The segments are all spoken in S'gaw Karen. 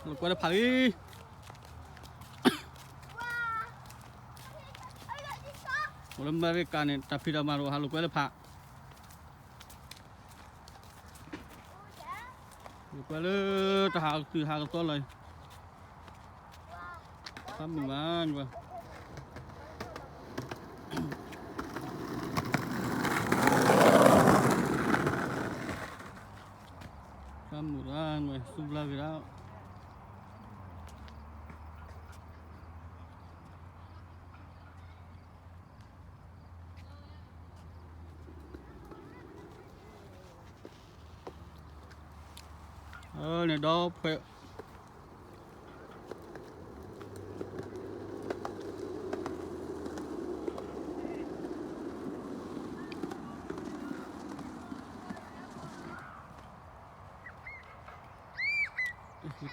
လိာ်ကွဲလၢဖးလံ. အိၣ်လၢအမဲရကၤန့ၣ် တၢ်ဖံးတၢ်မၤတအိၣ် ဟးလိာ်ကွဲလၢဖး. လိာ်ကွဲလၢတၢ်ဟးကသုၣ်ဟးကသီလီၤ. ဖးမုၢ်မး, ဖးမုၢ်တၢ် စူဘျါက့ၤဒၣ်. န့ၣ်ဒီးဖဲ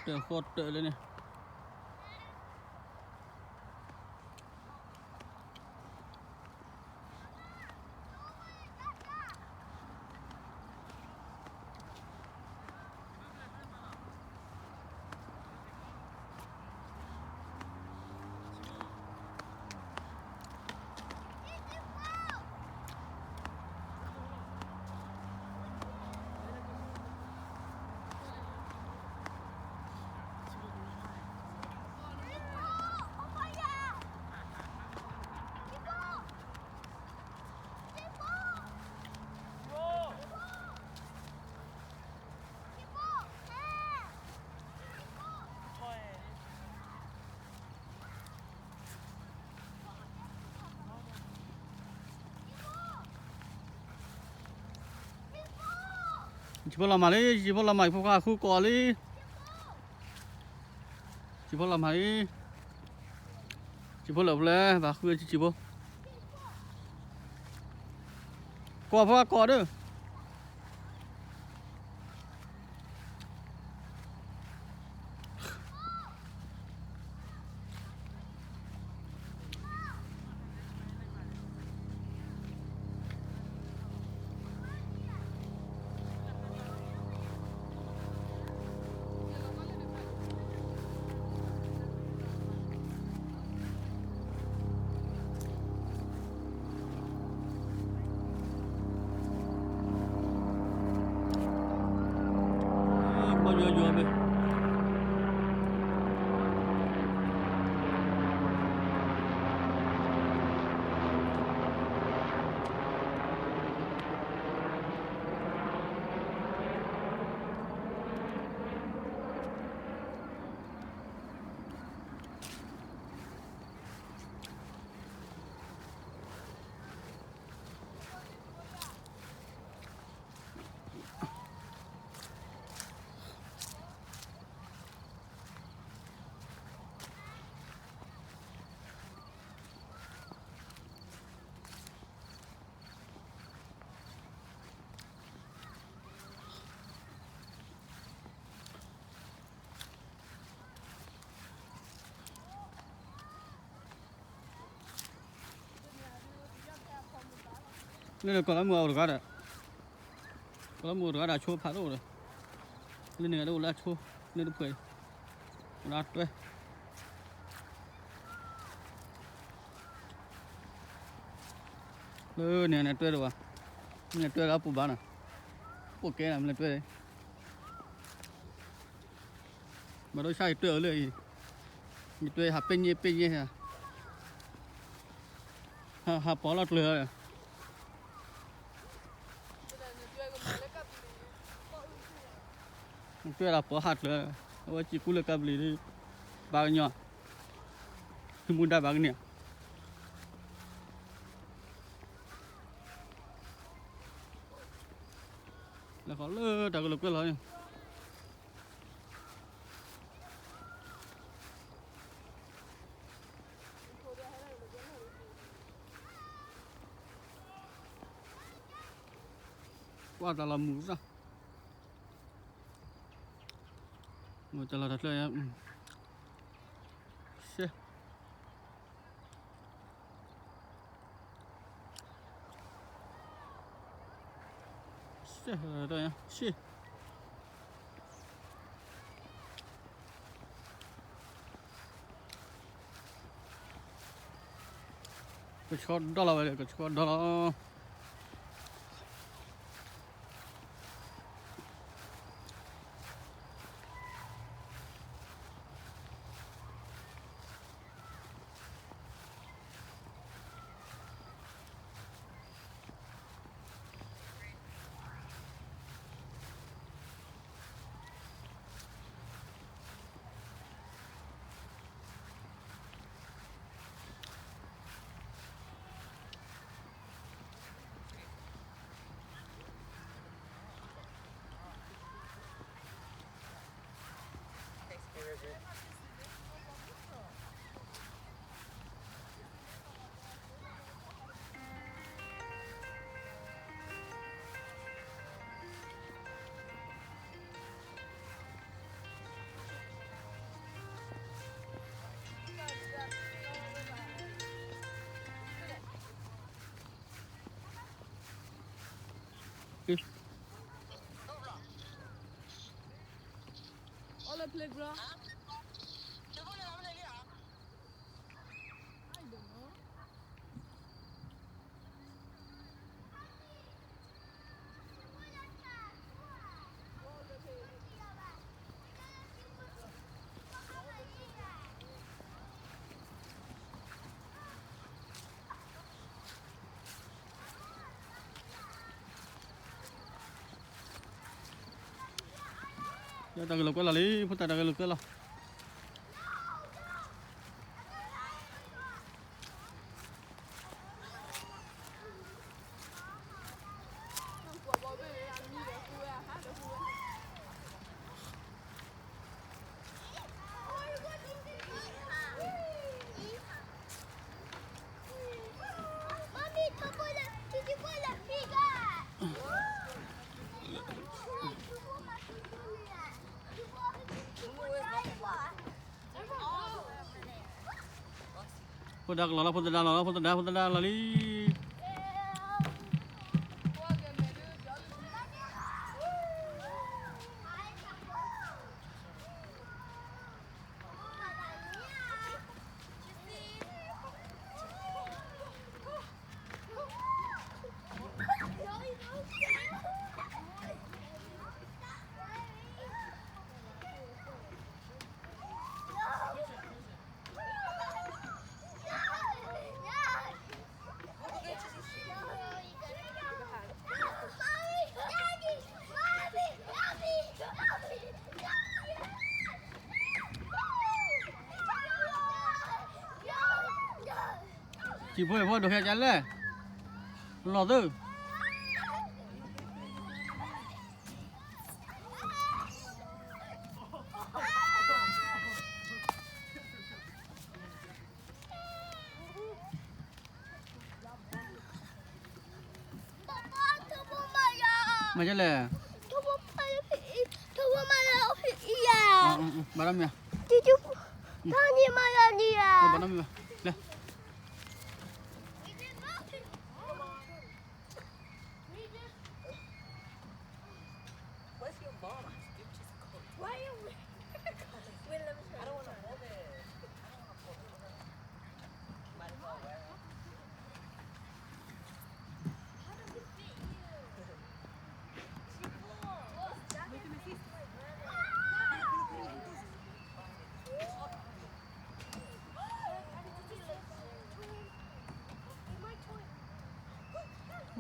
တၢ်ဃီတၢ်လၢန့ၣ် ယဖိလီၤမၢ်လံ, ယဖိလီၤမၢ်, ယဖိခွါဃုကိးလံ. ယဖိလီၤမၢ်လံ, ယဖိလၢာ်ဖဲလဲၣ်, ဘၣ်ဃုယဖိ, ကိးဖိကိးဒီး လၢန့ၣ်ကီၢ်လၢမုၢ်အိၣ်တဂၤဒီး, ကီၢ်လၢမုၢ်အိၣ်တဂၤဒီးအဆိဖးဒိၣ်ဒီး, လၢန့ၣ်ဂၤဒၣ်အိၣ်လၢအဆိ, လၢတဖှဲး, အိၣ်လၢတွဲ လၢန့ၣ်န့ၣ်တွဲဒိၣ်ဘၣ်, မ့ၢ်တွဲလၢအပူၤဘၣ်နီၤ, ပိာ်ကဲနီၤ မ့ၢ်တွဲ, ဘၣ်ဒီးဆၣ်ယတွဲအီၤလၢအံၤ, ယတွဲဟးပ့ၣ်ည့ပ့ၣ်ည့, ဟးပီၤလီၤကျၢၤလီၤ, တွဲလၢပီၤဟးကျၢၤ, အဝဲစံးကူလၢကါဘျံၤဒီး, ဘၣ်ကညီ, သုမူဒါဘၣ်ကန့ၢ် လဲၤဃီလၢတၢ်ကလိာ်ကွဲလီၤန့ၣ်, ကွၢ်တၢ်လီၤမုၢ်စၢ်, တၢ်လီၤတၢ်ကျၢၤ, ရှဲ ရှဲ, ရှဲ. ကဆှီဒီလီၤဝဲ, ကဆှီဒီလီၤ. တၢ်ဂဲၤလိာ်ကွဲလီၤလံ, ဖိသၣ်တၢ်ဂဲၤလိာ်ကွဲလီၤ. ဖိသဒါကလီၤလီၤ, ဖိသဒါလီၤလီၤ, ဖိသဒါ, ဖိသဒါလီၤလံ. စံၣ်ဖိအံၤဖိဒိၣ်ဟဲကလဲၣ်, လီၤသု. မၤဒ်လဲၣ်, ဘၣ်နီတမံၤဘၣ်, ဘၣ်နီတမံၤဘၣ်, လဲၣ်.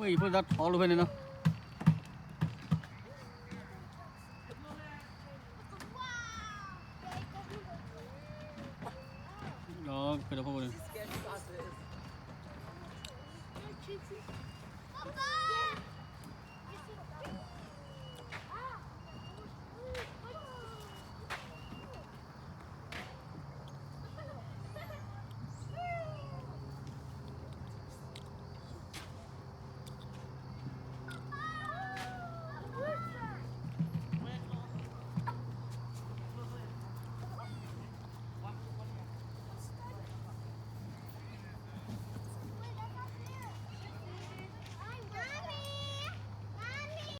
Wait, you put that all over, you know? Đó, cái đó không có.